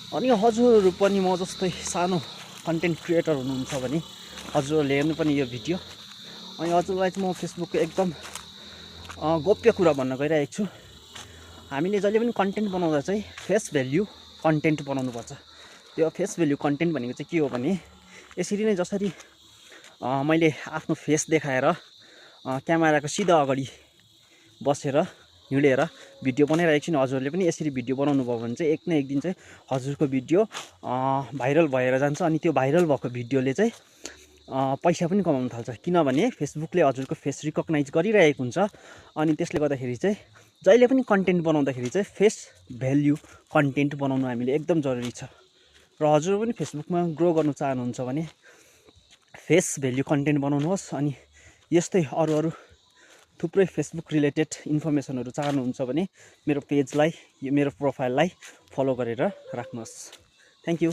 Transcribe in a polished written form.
अनि हजुरहरू पनि म जस्तै सानो कन्टेन्ट क्रिएटर हुनुहुन्छ भने हजुरहरूले हेर्नु पनि यो भिडियो। अनि हजुरलाई चाहिँ म फेसबुकको एकदम गोप्य कुरा भन्न गइरहेको छु। हामीले जहिले पनि कन्टेन्ट बनाउँदा चाहिँ फेस भ्याल्यु कन्टेन्ट बनाउनुपर्छ। त्यो फेस भ्याल्यु कन्टेन्ट भनेको चाहिँ के हो भने यसरी नै जसरी मैले आफ्नो फेस देखाएर क्यामेराको सिधा अगाडि बसेर हिँडेर भिडियो बनाइरहेको छु नि, हजुरहरूले पनि यसरी भिडियो बनाउनु भयो भने चाहिँ एक न एक दिन चाहिँ हजुरको भिडियो भाइरल भएर जान्छ। अनि त्यो भाइरल भएको भिडियोले चाहिँ पैसा पनि कमाउन थाल्छ, किनभने फेसबुकले हजुरको फेस रिकगनाइज गरिरहेको हुन्छ। अनि त्यसले गर्दाखेरि चाहिँ जहिले पनि कन्टेन्ट बनाउँदाखेरि चाहिँ फेस भ्याल्यु कन्टेन्ट बनाउनु हामीले एकदम जरुरी छ। र हजुर पनि फेसबुकमा ग्रो गर्नु चाहनुहुन्छ भने फेस भ्याल्यु कन्टेन्ट बनाउनुहोस्। अनि यस्तै अरू थुप्रै फेसबुक रिलेटेड इन्फर्मेसनहरू चाहनुहुन्छ भने मेरो पेजलाई, मेरो प्रोफाइललाई फलो गरेर राख्नुहोस्। Thank you.